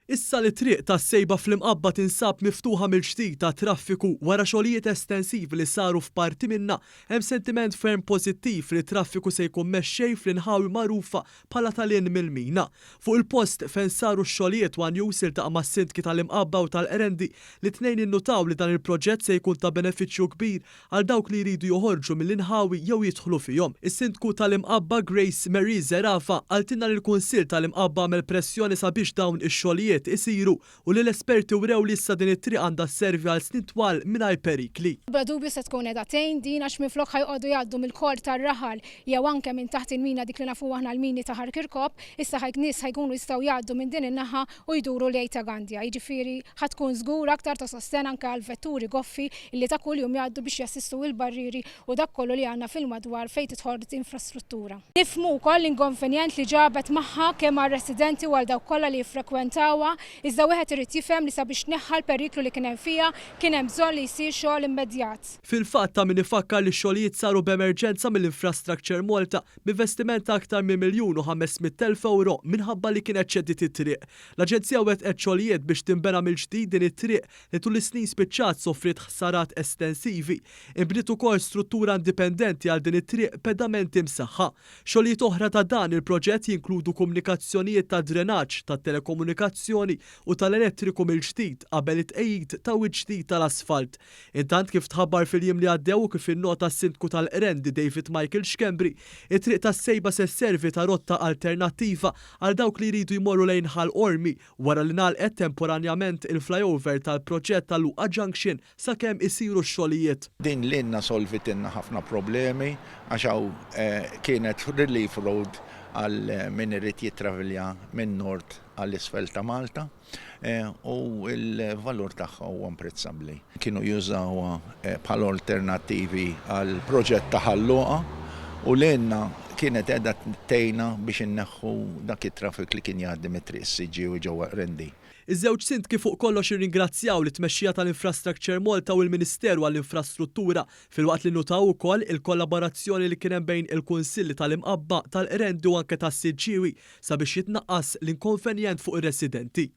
Issa li t-triq tas-Sejba fl-Imqabba tinsab miftuħa mill-ġdid għat-traffiku wara xogħlijiet estensivi li saru f'parti minnha, hemm sentiment ferm pożittiv li t-traffiku se jkun mexxej fl-inħawi magħrufa bħala ta' 'l hinn mill-mina. Fuq il-post fejn saru x-xogħlijiet one News iltaqa' mas-Sindki tal-Imqabba u tal-Qrendi li t-tnejn innutaw li dan il-proġett se jkun ta' benefiċċju kbir għal dawk li jridu joħorġu mill-inħawi jew jidħlu fihom. Is-Sindku tal-Imqabba Grace Marie Zerafa qaltilna li l-Kunsill tal-Imqabba għamel pressjoni sabiex dawn ix-xogħlijiet isiru u li l-esperti wrew li issa din it-triq għandha sservi għal snin twal mingħajr perikli. Bla dubju se tkun qiegħda tgħin din għax minflok ħa joqogħdu jgħaddu mill-kor tar-raħal jew anke minn taħt il-mina dik li nafuha aħna l-mini ta' Ħar Kirkop, issa ħa nies ħa jkunu jistgħu jgħaddu minn din in-naħa u jduru lejn ta' Gandja. Jiġifieri ħa tkun żgur aktar ta' sostenn anke għall-vetturi goffi li ta' kuljum jgħaddu biex jassistu il-barrieri u dak kollu li għandna fil-madwar fejn tidħol infrastruttura. Nifhmu wkoll l-ingonvenjent li ġabet magħha kemm għar-residenti u għal dawk kollha li jiffrekwentawha, iżda wieħed irid jifhem li sabiex tneħħa l-periklu li kien hemm fiha, kien hemm bżonn li jsir xogħol immedjat. Fil-fatt, ta' min ifakkar li x-xogħlijiet saru b'emerġenza mill-Infrastructure Malta b'investiment ta' aktar minn 1,500,000 ewro minħabba li kienet ċediet it-triq. L-Aġenzija wettqet xogħlijiet biex tinbena mill-ġdid din it-triq li tul is-snin spiċċat sofriet ħsarat estensivi. Inbniet ukoll struttura indipendenti għal din it-triq b'pedamenti msaħħa. Xogħlijiet oħra ta' dan il-proġett jinkludu kumnikazzjonijiet tad-drenaġġ, tat-telekomunikazzjoni u tal-elettriku mill-ġdid qabel it-tqegħid ta' wiċċ ġdid tal-asfalt. Intant kif tħabbar fil-jiem li għaddew u kif innota s-Sindku tal-Qrendi David Michael Schembri, it-triq tas-Sejba se sservi ta' rotta alternattiva għal dawk li jridu jmorru lejn Ħal Qormi wara li ngħalqet temporanjament il-flyover tal-proġett ta' Luqa Junction sakemm isiru x-xogħlijiet. Din lilna solvitilna ħafna problemi għax hawn kienet relief road għal min irid jittravilja minn Nord għal isfel ta' Malta u l-valur tagħha huwa imprezzabbli. Kienu jużawha bħala alternattivi għall-proġett ta' Ħal Luqa u lilna kienet qiegħda tgħinna biex inneħħu dak it-traffic li kien jgħaddi mit-Triq is-Siġġiewi ġewwa Qrendi. Iż-żewġ sindki fuq kollox irringrazzjaw lit-tmexxija tal-Infrastructure Malta u l-Ministeru għall-Infrastruttura filwaqt li nnutaw ukoll il-kollaborazzjoni li kien hemm bejn il-Kunsilli tal-Imqabba, tal-Qrendi u anke tas-Siġġiewi sabiex jitnaqqas l-inkonvenjent fuq ir-residenti.